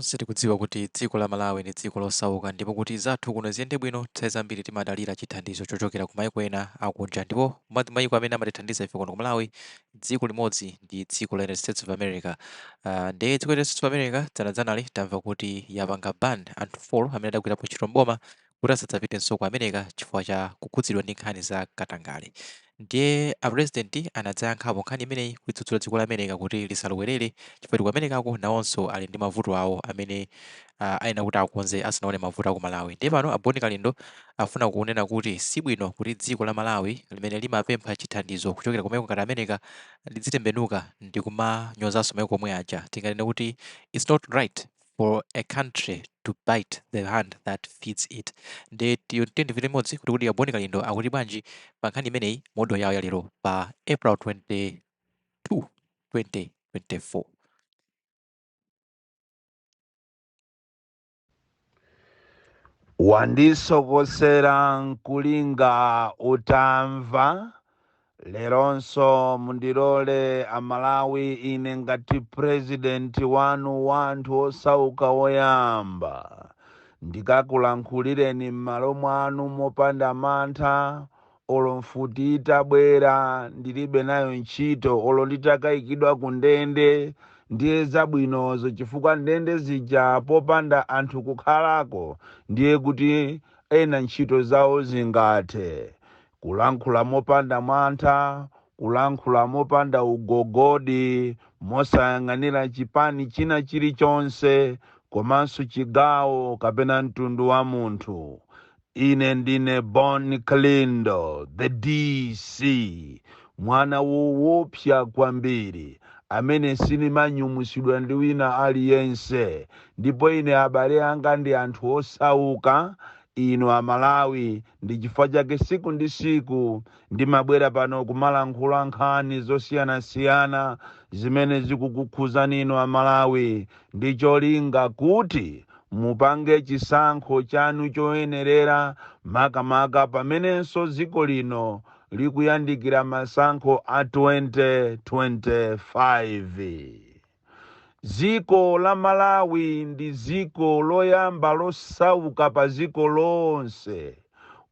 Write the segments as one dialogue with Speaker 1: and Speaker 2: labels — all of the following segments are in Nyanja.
Speaker 1: Tonse tikudziwa kuti dziko la Malawi ndi dziko losauka ndipo kuti zathu kuno ziyende bwino, nthawi zambiri timadalira chithandizo chochokera ku maiko ena akunja. Ndipo mwa maiko amene amatithandiza ife kuno ku Malawi, dziko limodzi ndi dziko la United States of America. Ndiye dziko la United States of America dzanadzanali tamva kuti yapanga ban anthu 4 amene adagwirapo ntchito m'boma kuti asadzapitenso ku America chifukwa cha kukhudzidwa ndi nkhani za katangale. Ndiye a president anadzayankhapo nkhani imeneyi kuidzudzula dziko la America kuti lisalowerere chifukwa ku Americako nawonso ali ndi mavuto awo amene ayenera kuti akonze asanaone mavuto aku Malawi. Ndiye pano a Bon Kalindo afuna kunena kuti sibwino kuti dziko la Malawi limene limapempha chithandizo kuchokera ku maiko ngati America lidzitembenuka ndi kumanyozanso maiko omwe aja. Tinganene kuti it's not right for a country to bite the hand that feeds it. Ndiye tiyeni limodzi kuti a Bon Kalindo akuti bwanji pa nkhani imeneyi mu audio yawo ya lero pa April 22, 2024.
Speaker 2: Wandisokosera nkulinga utamva. Leronso mundilole Amalawi, ine ngati purezidenti wanu wa anthu osauka woyamba, ndikakulankhulireni m'malo mwanu mopanda mantha. Olo mfuti itabwera ndilibe nayo ntchito, olo nditakayikidwa ku ndende ndiye zabwinozo, chifukwa ndende zija popanda anthu kukhalako ndiye kuti ena ntchito zawo zingathe. Kulankhula mopanda mantha, kulankhula mopanda ugogodi, mosayang'anira chipani china chilichonse komanso chigawo kapena mtundu wa munthu. Ine ndine Bon Kalindo, the DC, mwana woopsa kwambiri amene sinimanyumusidwa ndi wina aliyense. Ndipo ine abale anga ndi anthu osauka, inu Amalawi, ndi chifukwa chake siku ndi siku ndimabwera pano kumalankhula nkhani zosiyanasiyana zimene zikukukhuzani inu Amalawi, ndi cholinga kuti mupange chisankho chanu choyenerera, makamaka pamenenso dziko lino likuyandikira masankho a 2025. Dziko la Malawi ndi dziko loyamba losauka pa dziko lonse.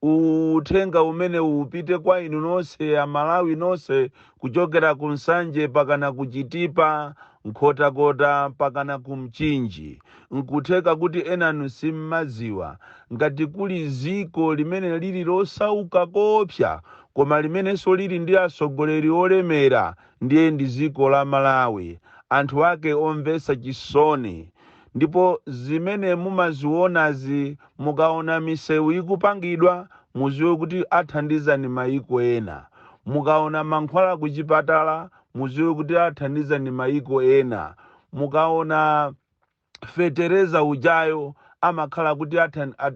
Speaker 2: Uthenga umene upite kwa inu nonse Amalawi nonse, kuchokera ku Nsanje pakana ku Chitipa, Nkhotakota pakana ku Mchinji. Nkutheka kuti enanu simmadziwa ngati kuli dziko limene lili losauka kopsa koma limenenso lili ndi atsogoleri olemera, ndiye ndi dziko la Malawi. Anthu ake omvetsa chisoni. Ndipo zimene mumazionazi, mukaona misewu ikupangidwa muziwe kuti athandiza ni mayiko ena, mukaona mankhwala kuchipatala muziwe kuti athandiza ni mayiko ena, mukaona fetereza ujayo amakhala kuti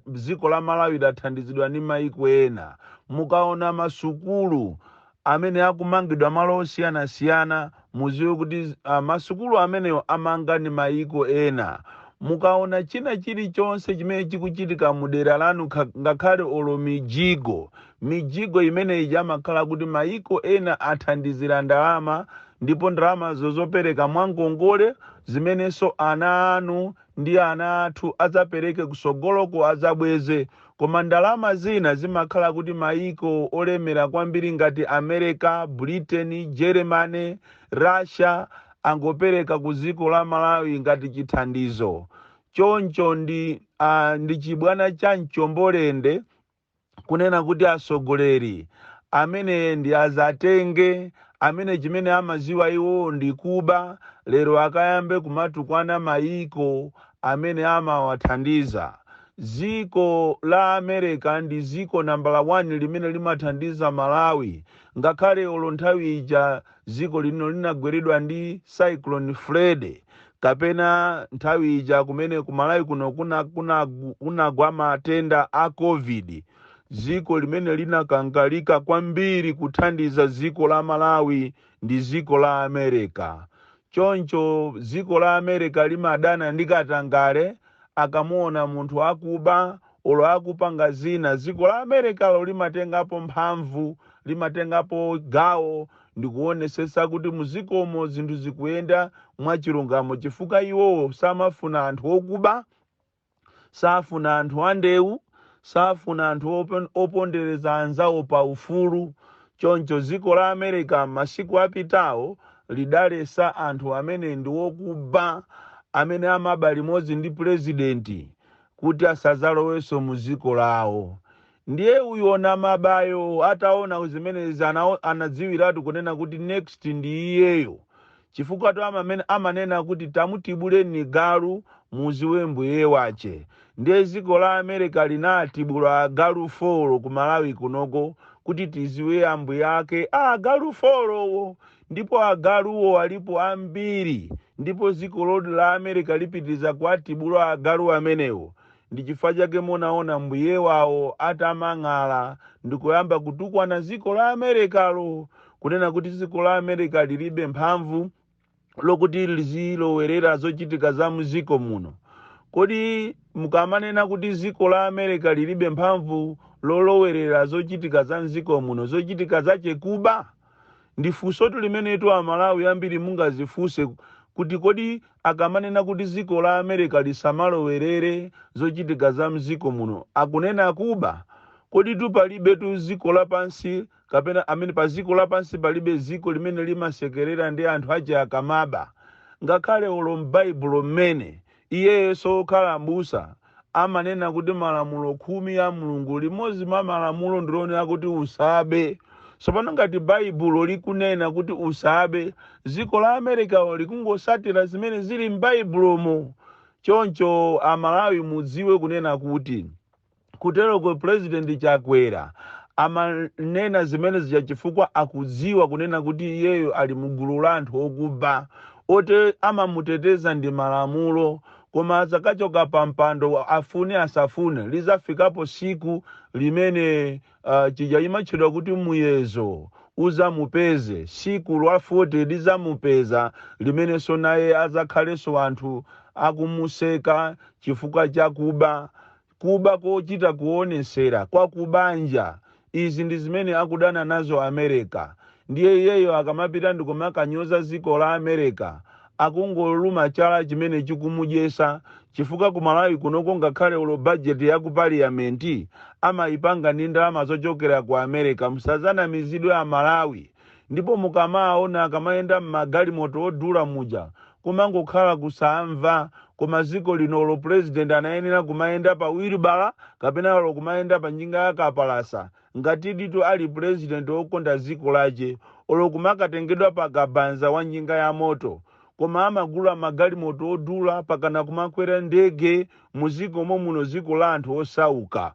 Speaker 2: dziko la Malawi lathandizidwa ndi mayiko ena, mukaona masukulu amene akumangidwa malo osiyanasiyana muziwe kuti masukulu amenewo amanga ndi mayiko ena, mukaona china chilichonse chimene chikuchitika mu dera lanu, ngakhale olo mijigo, mijigo imene ija amakhala kuti mayiko ena athandizira ndalama, ndipo ndalama zopereka mwangongole zimenenso ana anu ndi ana athu adzapereke kusogoloko adzabweze. Koma ndalama zina zimakhala kuti mayiko olemera kwambiri ngati America, Britain, Germany, Russia angopereka ku dziko la Malawi ngati chithandizo. Choncho ndi chibwana cha mchombolende kunena kuti atsogoleri amene ndi azatenge, amene chimene amaziwa iwo ndi kuba, lero akayambe kumatukwana mayiko amene amawathandiza. Dziko la America ndi dziko nambala 1 limene limathandiza Malawi, ngakhale olo nthawi ija dziko lino linagweredwa ndi Cyclone Freddy, kapena nthawi ija kumene ku Malawi kuno kunagwa matenda a COVID, dziko limene linakangalika kwambiri kuthandiza dziko la Malawi ndi dziko la America. Choncho dziko la America limadana ndi katangale. Akamuona munthu akuba olo akupanga zina, dziko la Americalo limatengapo mphamvu, limatengapo gawo ndikuonesesa kuti muzikomo zinthu zikuyenda Mwachilungamo, chifukwa iwowo samafuna anthu okuba, safuna anthu andewu, safuna anthu opondereza anzawo pa ufulu. Choncho dziko la America masiku apitawo lidalesa anthu amene ndi wokuba, amene amaba limodzi ndi purezidenti, kuti asadzalowenso mu dziko lawo. Ndiye uyu namabayo ataona zimenezi, anadziwiratu kunena kuti next ndi iyeyo, chifukwa to amanena kuti tamutibuleni galu muziwe mbuye wache. Ndiye dziko la America linatibula agalu 4 ku Malawi kunoko kuti tiziwe ambuye ake agalu 4wo. Ndipo agaluwo alipo ambiri, ndipo dziko lodi la America lipitiriza kuatibula agalu amenewo. Ndi chifukwa chake munaona mbuye wawo atamang'ala ndikuyamba kutukwana dziko la Amerikalo, kunena kuti dziko la America lilibe mphamvu lokuti lizilowerera zochitika za mdziko muno. Kodi mukamanena kuti dziko la America lilibe mphamvu lolowerera zochitika za mdziko muno, zochitika zachekuba? Ndi funsotu limenetu Amalawi ambiri mungazifunse, kuti kodi akamanena kuti dziko la America lisamalowerere zochitika za mdziko muno, akunena kuba? Kodi tu palibe tu dziko lapansi, kapena amene pa dziko lapansi palibe dziko limene limasekerera ndi anthu ache akamaba? Ngakhale olo m'Baibulo mmene iyeyo sokhala m'busa amanena kuti malamulo 10 ya Mulungu, limodzi mwa malamulo ndilonena kuti usabe. Tsopano ngati Baibulo likunena kuti usabe, dziko la America likungosatira zimene zili m'Baibulomo. Choncho Amalawi mudziwe kunena kuti kuteroko President Chakwera amanena zimene zija chifukwa akudziwa kunena kuti iyeyo ali mugulu la anthu okuba, ote amamuteteza ndi malamulo. Koma azakachoka pa mpando, afune asafune, lizafikapo siku limene chija imatchedwa kuti muyezo uzamupeze. Siku lwa 40 lizamupeza, limenenso naye azakhalenso anthu akumuseka chifukwa cha kuba, kuba kochita kuonesera kwa kubanja. Izi ndi zimene akudana nazo America. Ndiye iyeyo akamapita ndikumakanyoza dziko la America, akungoluma chala chimene chikumudyesa, chifukwa ku Malawi kunoko ngakhale ulo bajeti ya ku parliament amayipanga ndi ndalama zochokera ku America. Musazanamizidwe Amalawi. Ndipo mukamaona akamayenda m'magalimoto odula muja, kumangokhala kusamva. Koma dziko linolo president anayenera kumayenda pa wilibala kapena olo kumayenda pa njinga ya kapalasa, ngati ditu ali president wokonda dziko lache, olo kumakatengedwa pa kabanza wa njinga ya moto. Koma amagula magalimoto odula pakana kumakwera ndege muziko momuno, dziko la anthu osauka.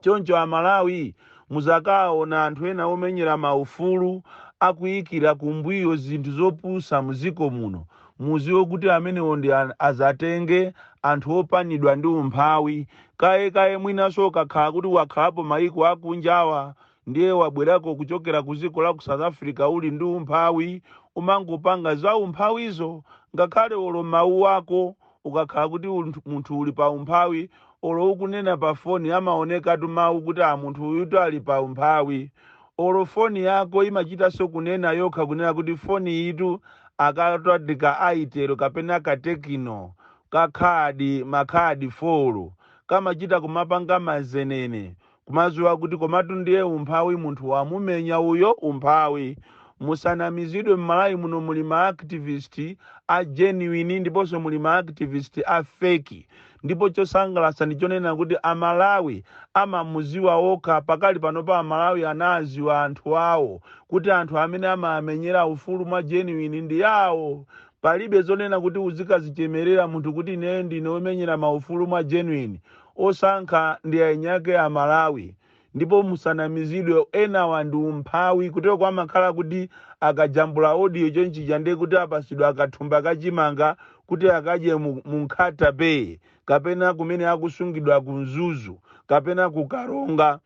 Speaker 2: Choncho Amalawi, muzakaona anthu ena omenyera maufulu akuyikira kumbuyo zinthu zopusa muziko muno, muziwe kuti amenewo ndi azatenge anthu opanidwa ndi umphawi. Kaye kaye mwinanso ukakhala kuti wakhalapo mayiko akunjawa, ndiye wabwerako kuchokera ku dziko la ku South Africa uli ndi umphawi, umangopanga za umphawizo. Ngakhale olo mawu ako, ukakhala kuti munthu uli pa umphawi, olo ukunena pa foni amaonekatu mawu kuti a munthu uyutu ali pa umphawi. Olo foni yako imachitanso kunena yokha kunena kuti foni itu akatwadika Airtel kapena ka Tecno kakhadi makhadi 4, kamachita kumapanga mazenene, kumaziwa kuti komatu ndiye umphawi, munthu wamumenya uyo umphawi. Musanamizidwe, m'Malawi muno muli ma activist a genuine ndiponso muli ma activist a fake. Ndipo chosangalatsa ndi chonena kuti Amalawi amamuziwa okha. Pakali pano pa Amalawi anaziwa anthu awo, kuti anthu amene amamenyera ufulu mwa genuine ndi awo. Palibe zonena kuti uzikazichemerera munthu kuti ineyo ndine womenyera maufulu mwa genuine. Osankha ndi ayinyake Amalawi. Ndipo musanamizidwe, enawa ndi umphawi. Kutero amakhala kuti akajambula audio chonchija, ndiye kuti apasidwa akathumba kachimanga kuti akadye mu Nkhata Bay kapena kumene akusungidwa ku Mzuzu kapena ku Karonga.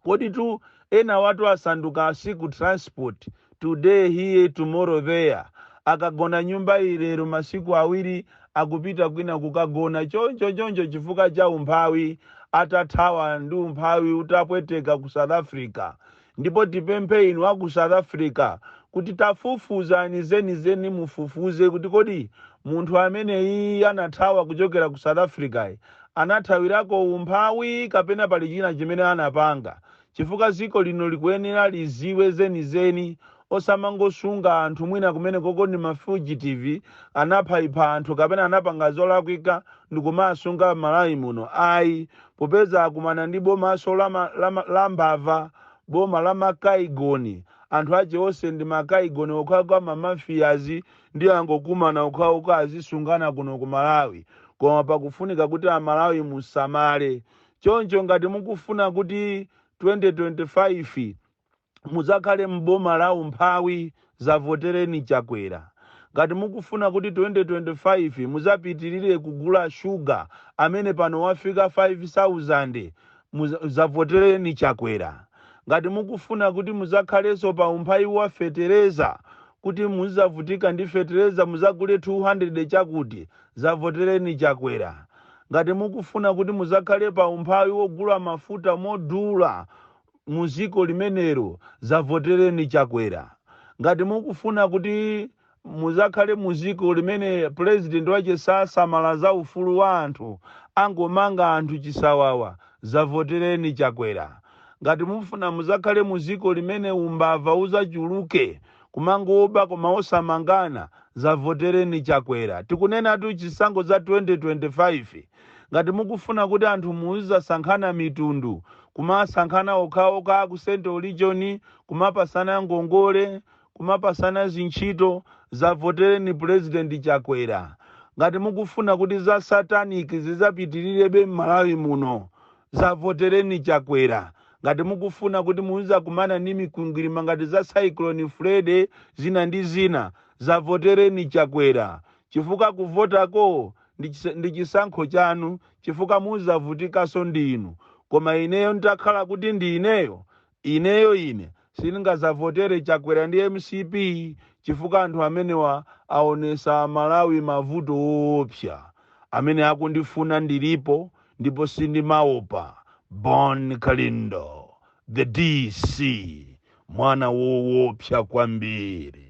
Speaker 2: Kodi tu ena watu asanduka asiku transport, today here, tomorrow there. Akagona nyumba ilero, masiku awiri akupita kwina kukagona, choncho choncho, chifukwa cha umphawi, atathawa ndi umphawi utapweteka ku South Africa. Ndipo tipemphe inu aku South Africa Kuti tafufuzani zenizeni, mufufuze kuti kodi munthu ameneyi anathawa kuchokera ku South Africa anathawirako umphawi kapena pali china chimene anapanga, chifukwa dziko lino likuyenera liziwe zenizeni, osamangosunga anthu mwina kumene koko ndi mafugitive, anaphayipha anthu kapena anapanga zolakwika ndikumasunga Malawi muno. Ayi, popeza akumana ndi bomaso la mbava, boma la makaigoni. Anthu ache onse ndi makaigoni okhaokha, mamafias, ndi angokumana okhaokha azisungana kuno ku Malawi. Koma pakufunika kuti Amalawi musamale. Choncho ngati mukufuna kuti 2025 muzakhale mboma la umphawi, zavotereni Chakwera. Ngati mukufuna kuti 2025 muzapitirire kugula shuga amene pano wafika 5000, zavotereni Chakwera. Ngati mukufuna kuti muzakhalenso pa umphawi wa fetereza, kuti muzavutika ndi fetereza, muzagule 200 chakuti, zavotereni Chakwera. Ngati mukufuna kuti muzakhale pa umphawi wogula mafuta modula muziko limenelo, zavotereni Chakwera. Ngati mukufuna kuti muzakhale muziko limene president wache sasamala za ufulu wa anthu, angomanga anthu chisawawa, zavotereni Chakwera. Ngati mufuna muzakhale muziko limene umbava uzachuluke, kumangoba koma osamangana, zavotereni Chakwera. Tikunenatu chisankho za 2025. Ngati mukufuna kuti anthu muzizasankhana mitundu, kumasankhana okhaokha ku Central Region, kumapasana ngongole, kumapasana zintchito, zavotereni President Chakwera. Ngati mukufuna kuti za satanic zizapitilirebe m'Malawi muno, zavotereni Chakwera. Ngati mukufuna kuti muzizakumana ndi mikwingwirima ngati za Cyclone Freddy, zina ndi zina, zavotereni Chakwera, chifukwa kuvotako ndi chisankho chanu, chifukwa muzavutikanso ndinu. Koma ineyo nditakhala kuti ndi ineyo, ineyo ine sindingazavotere Chakwera ndi MCP, chifukwa anthu amenewa aonesa Malawi mavuto woopsa. Amene akundifuna ndilipo, ndipo sindimaopa. Bon Kalindo, the DC, mwana woopsa kwambiri.